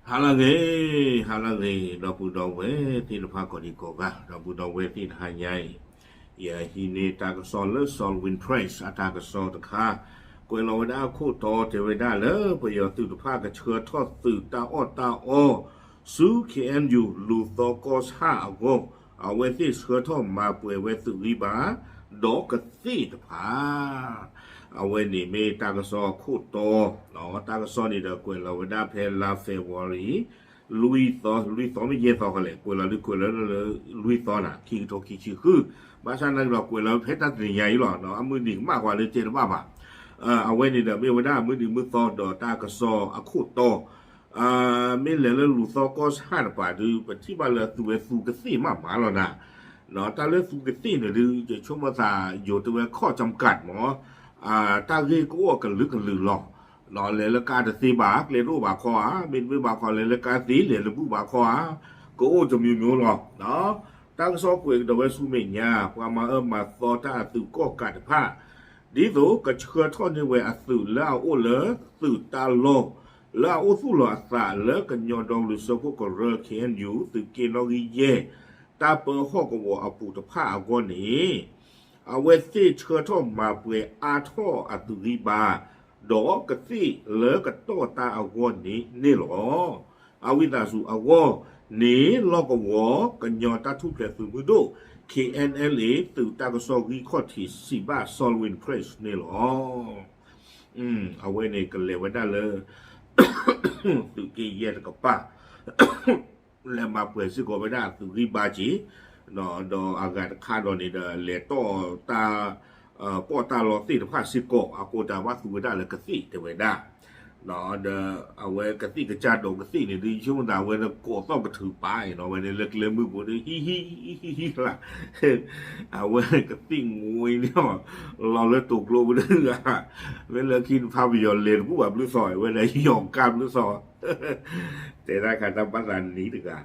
ဟါလၢအဂ့ၤ, ဟါလၢအဂ့ၤ ဒီပုၢ်ဒီဝဲၢ်သ့ၣ်တဖၣ်ကိးဒံကိးဂၤ, ဒီပုၢ်ဒီဝဲၢ်သ့ၣ်တဟါညါအံၤ, ယဟံးန့ၢ်တၢ်ကစီၣ်လၢ Soul Wind Press အတၢ်ကစီၣ်တခါ, ကွဲးလီၤဝဲဒၣ်အခိၣ်တီတဲဝဲဒၣ်လၢ ပယီၤသုးတဖၣ်ကဆှၢထီၣ်သုးတၢ်အီၣ်တၢ်အီ ဆူ K N U လူၢ်သီကီၢ်ဆၣ်အဂီၢ်, အဝဲသ့ၣ်ဆှၢထီၣ်မၤပှဲၤဝဲသုးဂံၢ်ဘါ ဒီးကသ့ၣ်တဖၣ် အဝဲန့ၣ်မ့ၢ်တၢ်ကစီၣ်အခိၣ်တီ, တၢ်ကစီၣ်န့ၣ်ဒီးကွဲးလီၤဝဲဒၣ်ဖဲလါ February လွံၢ်သီ, လွံၢ်သီမ့ၢ်ယဲၢ်သီဃီလဲၣ်, ကွဲးလီၤလၢ ကွဲးလီၤလၢလွံၢ်သီနၤ ခံကထိခံဆံဃု, ဘၣ်ဆၣ်နာ်က့ဒီးကွဲးလီၤဖဲတၢ်တနံၤညါအံၤလီၤ, အမုၢ်နံၤကမၣ်ကွၢ်လၢကဲတဘၣ်ဘၣ်, အဝဲန့ၣ်ဒီးမ့ၢ်ဝဲဒၣ်မုၢ်နံၤမုၢ်သီဒီးတၢ်ကစီၣ်အခိၣ်တီ မ့ၢ်လဲၤလၢလူၢ်သီကီၢ်ဆၣ်တပၤဒုး ပထံၣ်ဘၣ်လၢသုဝဲသူကသ့ၣ်မးမးလီၤနၤ, တၢ်လၢသူကသ့ၣ်န့ၣ်ဒုး ယဆိကမိၣ်သး ယိၤတဲဝဲ ခီၣ်ကၠီကးမး, တၢ်ဂ့ၢ်ကအိၣ်ကလုာ်ကလုာ်လီၤ, လဲၤလၢကါတသ့ဘၣ် ကျဲတအိၣ်ဘၣ်ခီဧါ, မ့တမ့ၢ်ဘၣ်ခီလဲၤလၢကါသ့ လဲၤတဘူၣ်ဘၣ်ခီဧါ, ကအိၣ်တမံၤမံၤလီၤ. တၢ်ကစီၣ်ကွဲးကဒီးဝဲဆူမဲာ်ညါ ပှၤမၤအၢမၤသီတၢ်အသုးကီၢ်ကးတဖၣ် ဒ်သိးကဆှၢထီၣ်န့ၢ်ဝဲအသုးလၢအအိၣ်လၢသုးတၢ်လီၢ် လၢအအိၣ်သူၣ်လီၤအသးလၢကညီဒီကလုာ်စၢဖှိၣ်ကရၢ K N U သုးက့နီၣ်ဂံၢ်ယဲၢ် တၢ်ပၢဟီၣ်ကဝီၤအပူၤတဖၣ်အဂီၢ်န့ၣ် အဝဲသ့ၣ်ဆှၢထီၣ်မၤပှဲၤအါထီၣ်အသုးဂံၢ်ဘါ ဒီးကသ့ၣ်လၢကတီၢ်တၢ်အဂီၢ်န့ၣ်န့ၣ်လီၤ. အဝံသးစူၤအဂီၢ်န့ၣ် လီၢ်ကဝီၤကညီတၢ်ထူၣ်ဖျဲးသုးမုၢ်ဒိၣ် K N L A သုးတၢ်ကစီၣ်ဂံၢ်ခီၣ်ထံးစံးဘၣ် Soul Wind Press န့ၣ်လီၤ. အဝဲန့ၣ်ကလဲၤဝဲဒၣ်လၢ သုးက့ယဲၢ်တကပၤ လဲၤမၤပှဲၤစ့ၢ်ကီးဝဲဒၣ်သုးဂံၢ်ဘါက့ၤ, ဒီးအဂၤတခါဒီးန့ၣ်ဒီး လဲၤတီၢ်တၢ် ပီၣ်တၢ်လီသ့ၣ်တဖၣ်စ့ၢ်ကီး အဃိတၢ်ဘၣ်သူဝဲဒၣ်လၢကသ့ၣ်တဲဝဲဒၣ်, ဒီးအဝဲကသ့ၣ်ကစၢ်ဒိးကသ့ၣ်န့ၣ်ဒုး ဆိကမိၣ်သးဝဲလၢကိးသီၣ်ကထုးပာ်အံၤနီၤ ဝဲန့ၣ်လၢကျဲမုၢ်ပူၤဒုး ဟံၣ်ဟံၣ်ဟံၣ်ဟံၣ်ဟံၣ်လၢ အဝဲကသ့ၣ်ငိအံၤန့ၣ် လီၤလၢတိၤကျိပဒုးဂၤ, မ့ၢ်လၢခံတဖၣ်ပယီၤလဲၤတဘူၣ်ဘၣ်ဘျုးသီ ဝဲဒၣ်ယီၤကါဘျုးသီ တဲဒၣ်ခါတၢ်ဘၣ်သးနံၤတဂၤ,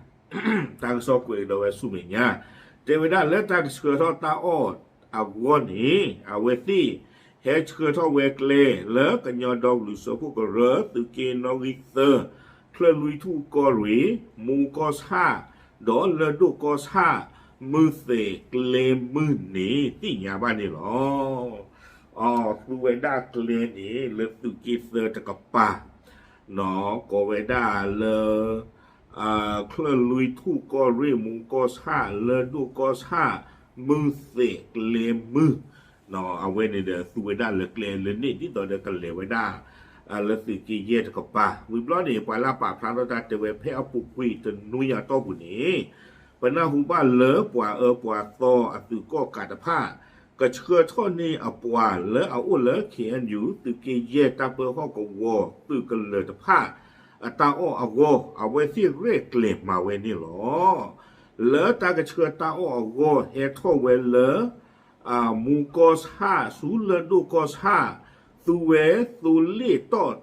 တၢ်ကစီၣ်ကွဲးကဒီးဝဲဆူမဲာ်ညါ, တဲဝဲဒၣ်လၢတၢ်ကဆှၢထီၣ်တၢ်အီၣ်အဂီၢ်န့ၣ် အဝဲသ့ၣ်ဟဲဆှၢထီၣ်ဝဲကျဲလၢကညီဒီကလုာ်စၢဖှိၣ်ကရၢ သုးက့နီၣ်ဂံၢ်သၢ ချၢၣ်လွံၢ်ထူၣ်ကီၢ်ရ့ၣ် မူကီၢ်ဆၣ် ဒီးလၢၢ်ဒိၣ်ကီၢ်ဆၣ် မုၢ်သဲးကျဲမုၢ်န့ၣ် သ့ၣ်ညါဘၣ်န့ၣ်လီၤ. သူဝဲဒၣ်ကျဲန့ၣ် လၢသုးက့သၢတကပၤ ကိးဝဲဒၣ်လၢ ချၢၣ်လွံၢ်ထူၣ်ကီၢ်ရ့ၣ် မူကီၢ်ဆၣ် လၢၢ်ဒိၣ်ကီၢ်ဆၣ် မုၢ်သဲးကျဲမုၢ် အဝဲန့ၣ်ဒီးသူဝဲဒၣ်လၢကျဲလၢန့ၣ် ဒ်သိးဒီးကလဲၤဝဲဒၣ် လၢသုးက့ယဲၢ်တကပၤ ဝံၤဘျီန့ၣ် ပှၤလၢပာ်ဖျါထီၣ်တၢ်တဲဝဲဖဲအပူၤကွံာ်တနွံအတီၢ်ပူၤန့ၣ် ပနၢ်ဟူဘၣ်လၢပှၤအၢပှၤသီအသုးကီၢ်ကးတဖၣ် ကဆှၢထီၣ်န့ၢ်အပှၤလၢအအိၣ်လၢ K N U သုးက့ယဲၢ်တၢ်ပၢဟီၣ်ကဝီၤသုးကလၢၤတဖၣ် အတၢ်အီၣ်အဂီၢ် အဝဲသ့ၣ်ရဲၣ်ကျဲၤမၤဝဲန့ၣ်လီၤ. လၢတၢ်ကဆှၢတၢ်အီၣ်အဂီၢ် ဟဲထီၣ်ဝဲလၢ မူကီၢ်ဆၣ် ဆူလၢၢ်ဒိၣ်ကီၢ်ဆၣ် သူဝဲသိလ့ၣ်တီၢ်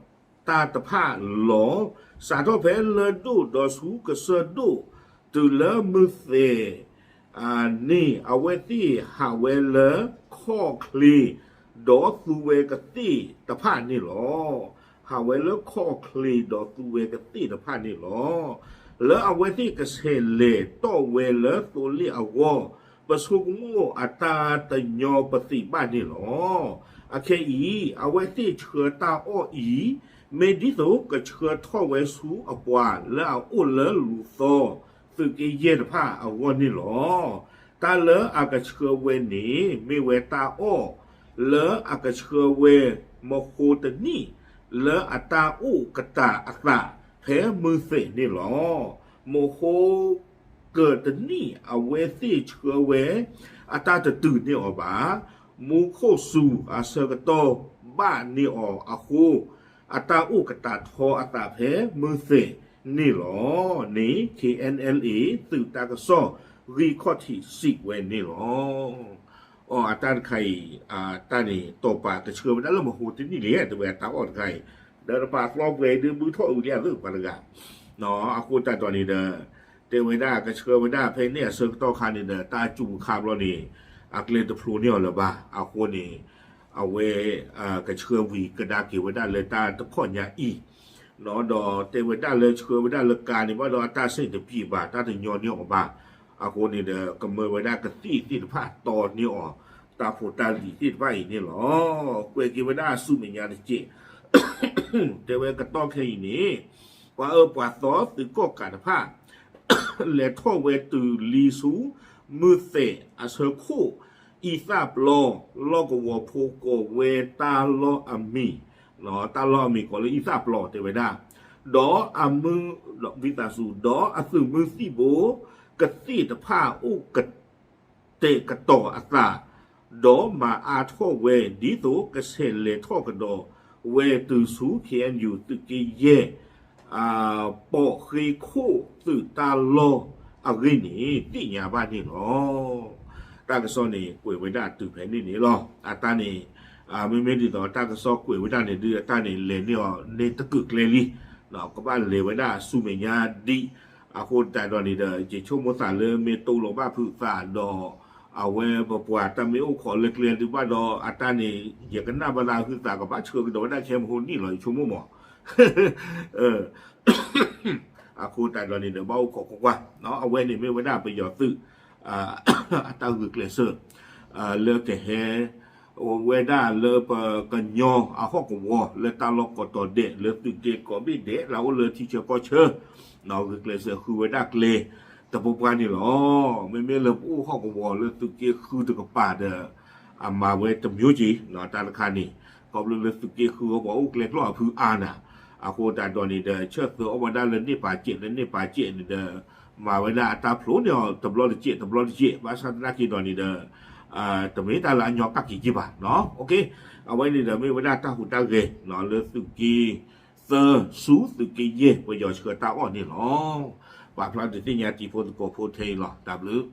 တၢ်တဖၣ်လီၤ. စးထီၣ်ဖဲလၢၢ်ဒိၣ်ဒီးဆူကစၢၢ်ဒိၣ် တုၤလၢမုၢ်သဲး န့ၣ် အဝဲသ့ၣ်ဟးဝဲလၢခီၣ်ချ့ ဒီးသူဝဲကသ့ၣ်တဖၣ်န့ၣ်လီၤ. ဟးဝဲလၢခီၣ်ချ့ဒီးသူဝဲကသ့ၣ်တဖၣ်န့ၣ်လီၤ. လၢအဝဲသ့ၣ်ကဆဲးလဲၤတီၢ်ဝဲလၢသိလ့ၣ်အဂီၢ် ပဆိကမိၣ်အတၢ်တညီပသ့ၣ်ဘၣ်န့ၣ်လီၤ. အခဲအံၤ အဝဲသ့ၣ်ဆှၢတၢ်အီၣ်အံၤ မ့ၢ်ဒ်သိးကဆှၢထီၣ်ဝဲဆူအပှၤလၢအအိၣ်လၢလူၤသီ သုးက့ယဲၢ်တဖၣ်အဂီၢ်န့ၣ်လီၤ. တၢ်လၢအကဆှၢဝဲန့ၣ် မ့ၢ်ဝဲတၢ်အီၣ် လၢအကဆှၢဝဲ မဟိတနံၣ် လၢအတၢ်အိၣ်ကတၢၢ်အသး ဖဲမုၢ်သဲးန့ၣ်လီၤ. မဟိ ကတနံၣ် အဝဲသ့ၣ်ဆှၢဝဲ အတၢ်တတုၤန့ၢ်အီၤဘၣ်. မူခိၣ်စူၤအဆၢကတီၢ်ဘၣ်န့ၢ်အီၤအဃိ အတၢ်အိၣ်ကတၢၢ်ထီအသးဖဲမုၢ်သဲးန့ၣ်လီၤန့ၣ် K N L A သုးတၢ်ကစီၣ်ဂံၢ်ခီၣ်ထံးစံးဝဲန့ၣ်လီၤ. အတၢ်တခါအံၤ တၢ်န့ၣ် တီၢ်ပာ်ကဆှၢဝဲဒၣ်လၢမဟိတနံၣ်လံ တဲဝဲတၢ်အီၣ်တခါအံၤ ဒီးတပာ်သီပှဲၤဒုးဘုထီၣ်အုးလံအသ့ၣ်ပှၤတဂၤ အဃိတၢ်တီၤန့ၣ်ဒီး တဲဝဲဒၣ်ကဆှၢဝဲဒၣ်ဖဲန့ၣ်အဆၢကတီၢ်ခါန့ၣ်ဒီး တၢ်စူၤခါဘျီန့ၣ် အကျဲတဖျိန့ၢ်အီၤလၢၤဘၣ်. အဃိန့ၣ် အဝဲ ကဆှၢဝံၤကဒါက့ၤဝဲဒၣ်လၢတၢ်တခီညါအံၤ ဒီးတဲဝဲဒၣ်လၢဆှၢဝဲဒၣ်လၢကါန့ၣ်ဘၣ်ဒီး အတၢ်ဆ့ၣ်တပံၤဘၣ် တၢ်တညီန့ၢ်အီၤဘၣ်. အဃိန့ၣ်ဒီး ကမၢဝဲဒၣ်ကသံၣ်သ့ၣ်တဖၣ်တီန့ၢ်အီၤ တၢ်ဖိတၢ်လံၤသ့ၣ်တဖၣ်အံၤန့ၣ်လီၤ. ကွဲးက့ၤဝဲဒၣ်ဆူမဲာ်ညါတက့ၢ် တဲဝဲကတီၢ်ခဲအံၤန့ၣ် ပှၤအၢပှၤသီသုးကီၣ်ကးတဖၣ် လဲၤထီၣ်ဝဲတုၤလံဆူ မုၢ်သဲးအဆၢခိၣ် အံသၣ်ပျီ လီၢ်ကဝီၤဖိကိးဝဲတၢ်လီၢ်အမံၤ, တၢ်လီၢ်အမံၤကိးလၢအံသၣ်ပျီတဲဝဲဒၣ်, ဒီးအမုၢ် ဝံသးစူၤ ဒီးအသုးမုၢ်သံၣ်ဘိ ကသ့ၣ်တဖၣ်အိၣ်က တဲာ်ကတီၤအသး, ဒီးမၤအါထီၣ်ဝဲ ဒ်သိးကဆဲးလဲၤထီၣ်ကဒီးဝဲတုၤဆူ ခ့ၣ်အဲၣ်ယူၣ် သုးက့ယဲၢ် ပိာ်ဃ့ခိၣ်သုးတၢ်လီၢ်အဂ့ၢ်န့ၣ် သ့ၣ်ညါဘၣ်န့ၣ်လီၤ. တၢ်ကစီၣ်န့ၣ် ကွဲးဝဲဒၣ်တုၤဖဲန့ၣ်န့ၣ်လီၤ. အတၢ်န့ၣ် မ့မ့ၢ်ဒ်သိးတၢ်ကစီၣ်ကွဲးဝဲဒၣ်န့ၣ်ဒုး အတၢ်န့ၣ် လဲၤန့ၢ်အီၤန့ၣ်တကုာ်ကျဲလံ, ကဘၣ်လဲၤဝဲဒၣ်ဆူမဲာ်ညါဒံး, အဃိသတးဒီးန့ၣ်ဒီး ယဆိကမိၣ်သးလၢမ့ၢ်တိလိာ်ဘၣ်ဖုးသးဒီး အဝဲပပှၤတၢ်မ့ၢ်အိၣ်ခိးလၢကျဲဒုးဘၣ်ဒီး အတၢ်န့ၣ် ယကနၣ်ဘၣ်သးဟုသးကဘၣ်ဆှၢကဒီးဝဲဒၣ်ခဲမဟိနံၣ်လီၤ ယဆိကမိၣ်မး အဃိသတးဒီးန့ၣ်ဒီး ဘၣ်အိၣ်ခိးကွၢ်ကွၢ်, အဝဲန့ၣ်မ့ၢ်ဝဲဒၣ်ပယီၤသုး အတၢ်ဂုာ်ကျဲးစၢး လၢကဟဲ ဝဲဒၣ်လၢပကညီအဟီၣ်ကဝီၤ လၢတၢ်လီၢ်ကိးတီၤဒဲး လၢသုးက့ကိးဘ့ၣ်ဒဲး လၢအအိၣ်လၢထံဆၢကီၢ်ဆၢ ဂုာ်ကျဲးစၢးဃုဝဲဒၣ်ကျဲ တပှဲၤပှဲၤန့ၣ်လီၤ. မ့မ့ၢ်လၢပအိၣ်ဟီၣ်ကဝီၤလၢသုးက့ဃုတကပၤဒီး အမၤဝဲတမျိုးက့ၤ တၢ်တခါန့ၣ် ခီဖျိလၢသုးက့ဃုအပှၤအိၣ်ကျဲကျီၢ်အဖုအါနၤ, အဃိသတးဒီးန့ၣ်ဒီး ဆၢသၢအီၣ်ဝဲဒၣ်လၢန့ၢ်ပာ်စဲး လၢန့ၢ်ပာ်စဲးန့ၣ်ဒီး မၤဝဲဒၣ်အတၢ်ဖျိန့ၢ်အီၤတဘျီတစဲး တဘျီတစဲး ဘၣ်ဆၣ်သနာ်က့ဒီးန့ၣ်ဒီး တမ့ၢ်တၢ်လၢအညီကၣ်က့ၤက့ၤဘၣ်နီၤ. အဝဲန့ၣ်ဒီးမ့ၢ်ဝဲဒၣ်တၢ်ဟူးတၢ်ဂဲၤ လၢသုးက့သၢ ဆူသုးက့ယဲၢ် ပယီၤဆှၢတၢ်အီၣ်န့ၣ်လီၤ. ပာ်ဖျါဒုးသ့ၣ်ညါတံၤဖိသကိးဖိထဲအံၤလီၤ. တၢ်ဘျုး